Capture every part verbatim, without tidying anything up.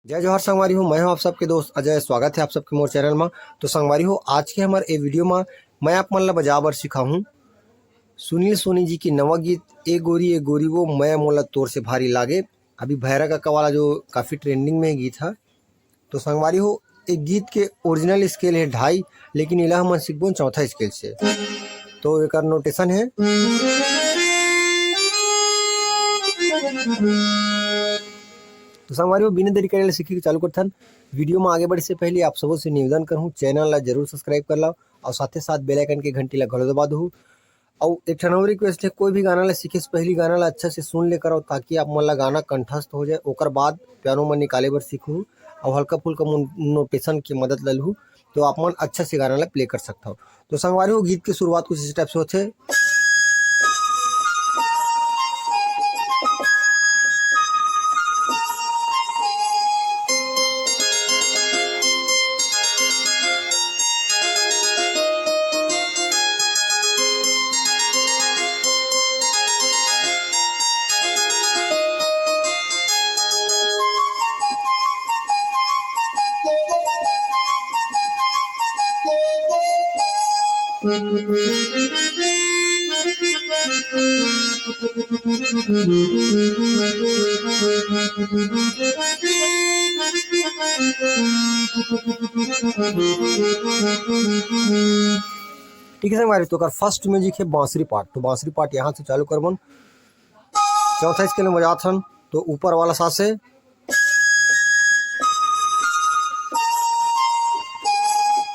जय जोहार संगवारी हो, मैं हूं आप सबके दोस्त अजय। स्वागत है आप सबके मोर चैनल मा। तो संगवारी हो, आज के हमर ए वीडियो मा मैं आप मन ला बजाए बर सिखाहूं सुनील सोनी जी के नवा गीत ए गोरी ए गोरी वो, मया मोला तोर से भारी लागे। अभी भैरा काका वाला जो काफी ट्रेंडिंग में गीत है। तो संगवारी हो, एक गीत के ओरिजिनल स्केल है ढाई, लेकिन एला हमन सीखबोन चौथा स्केल से। तो एकर नोटेशन है। तो संगवारी हो, बिना देरी करे ले सीखे के चालू करथन। वीडियो में आगे बढ़े से पहले आप सबो से निवेदन करहूँ, चैनल ला जरूर सब्सक्राइब कर लो और साथे साथ बेल आइकन के घंटी ला घलो दबा दहू। और एक ठन और रिक्वेस्ट है, कोई भी गाना ला सीखे से पहले गाना ला अच्छा से सुन ले करो, ताकि आप मन ला गाना कंठस्थ हो जाए। ओकर बाद पियानो में निकाले बर सीखू और हल्का फुल्का नोटेशन की मदद ले लू, तो आप मन अच्छा से गाना ला प्ले कर सकता हो। तो संगवारी हो, गीत की शुरुआत कुछ इस टाइप से होते। ठीक है संगवारी, तो ओकर फर्स्ट म्यूजिक है बांसुरी पार्ट। तो बांसुरी पार्ट यहाँ से चालू करबन। चौथा स्केल में बजात हन, तो ऊपर वाला सा से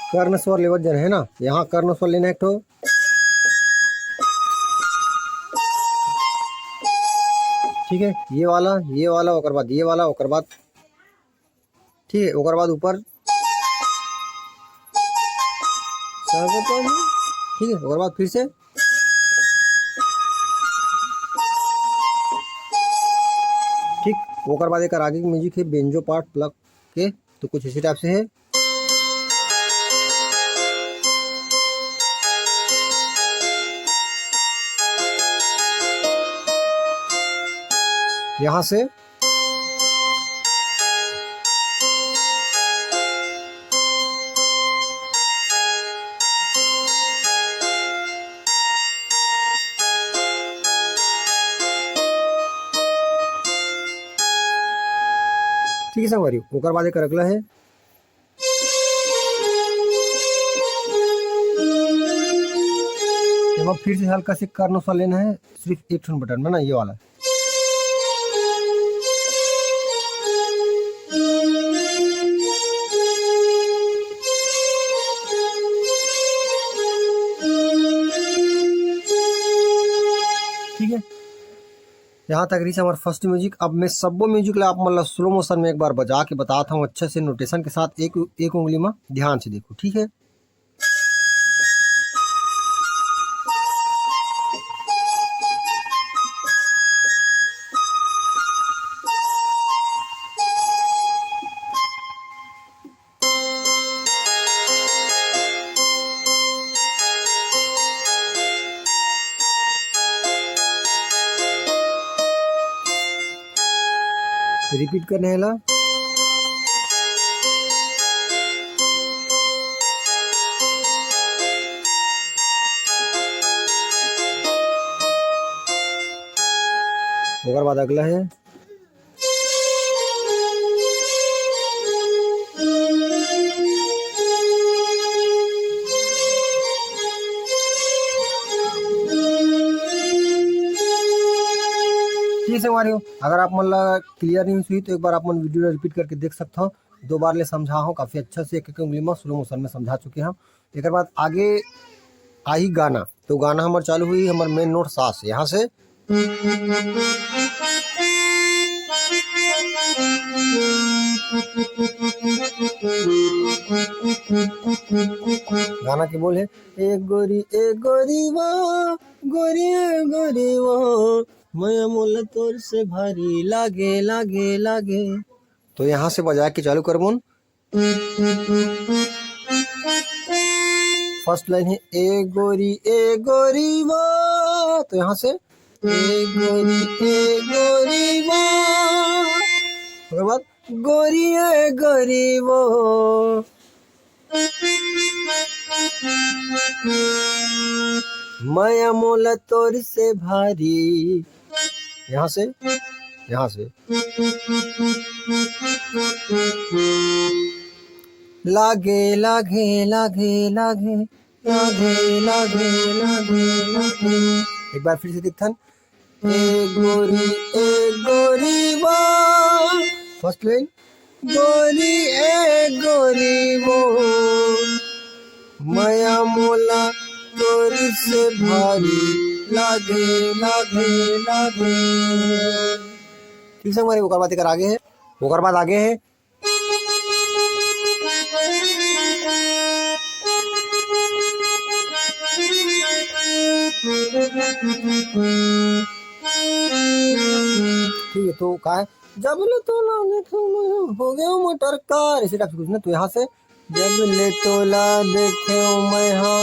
कर्ण स्वर लेवत जन है ना, यहाँ कर्ण स्वर लेना एक ठो। ठीक है, ये वाला, ये वाला, ओकर बाद ये वाला, ओकर बाद, ठीक है, ओकर बाद ऊपर, ठीक है, ओकर बाद फिर से, ठीक, ओकर बाद एक आगे की म्यूजिक है बेंजो पार्ट प्लग के, तो कुछ इसी टाइप से है। यहाँ से ठीक है संगवारी, ओकर बाद एक अगला है। एमा फिर से हल्का से कर्न सा लेना है, सिर्फ एक ठन बटन में ना, ये वाला। ठीक है, यहाँ तक रही हमारा फर्स्ट म्यूजिक। अब मैं सब्बो म्यूजिक ला आप मन ला स्लो मोशन में एक बार बजा के बताता हूँ अच्छे से, नोटेशन के साथ। एक एक उंगली में ध्यान से देखो, ठीक है। रिपीट करने वाला। ओकर बाद अगला है। ठीक है संगवारी हो, अगर आप मन ला क्लियर नहीं हुई तो एक बार आप मन वीडियो ला रिपीट करके देख सकते हो। दो बार ले समझा हूँ काफी अच्छा से, एक एक उंगली में स्लो मोशन में समझा चुके हैं। एक बाद आगे आई गाना, तो गाना हमार चालू हुई, हमार मेन नोट सा से, यहाँ से। गाना के बोल है, ए गोरी ए गोरी वो, गोरी ए गोरी वो, मया मोला तोर से भारी लागे लागे लागे। तो यहाँ से बजा के चालू करबोन। फर्स्ट लाइन है, ए गोरी ए गोरी वो, तो यहाँ से, ए गोरी ए गोरी वो। ओकर बाद गोरी ए गोरी वो, मया मोला तोर से भारी। यहाँ से, यहाँ से। लागे, लागे, लागे, लागे, लागे, लागे, लागे, लागे। एक बार फिर से देखथन। ए गोरी, ए गोरी वो। First line. गोरी, ए गोरी वो, मया मोला तोर से भारी लागे, लागे, लागे। ठीक संगवारी, ओकर बाद एकर आगे हे, ओकर बाद आगे हे। ठीक है, तो का है? जब ले तोला देखे मैं हो गए मोटर कार, इसी टाइप से कुछ ना। तो यहाँ से, जब ले तोला देखे मैं हाँ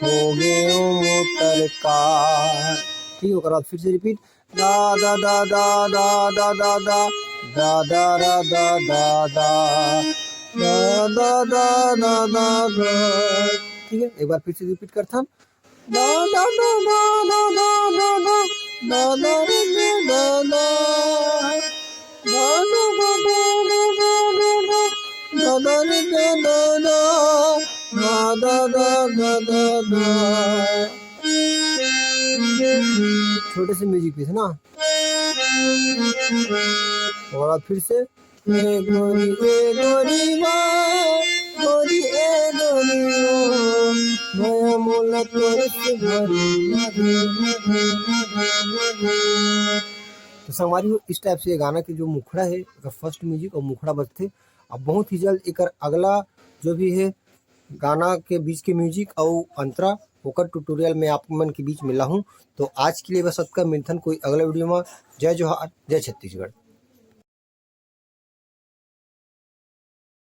हो गए मोटर कार। ठीक है, ओकर बाद फिर से रिपीट। दा दा दा दा दा दा दा दा दा दा दा दा दा दा दा दा दा दा। ठीक है, एक बार फिर से रिपीट करथन। दा दा दा दा दा दा दा दा दा रे दा दा दा। दा दा दा दा दा दा दा दा दा रे दा दा दा। दा दा दा दा दा दा। छोटे से म्यूजिक पे है ना। और अब फिर से। ए गोरी, ए गोरी वो, गोरी, ए गोरी वो, मया मोला तोर से भारी लागे, लागे, लागे, लागे। तो संगवारी हो, इस टाइप से ये गाना के जो मुखड़ा है, अगर फर्स्ट म्यूजिक और मुखड़ा बजथे, अब बहुत ही जल्द एकर अगला जो भी है गाना के बीच के म्यूजिक और अंतरा, ओकर ट्यूटोरियल में आप मन के बीच में लाहूँ। तो आज के लिए बस अतका, मिलथन कोई अगला वीडियो में। जय जोहार, जय छत्तीसगढ़।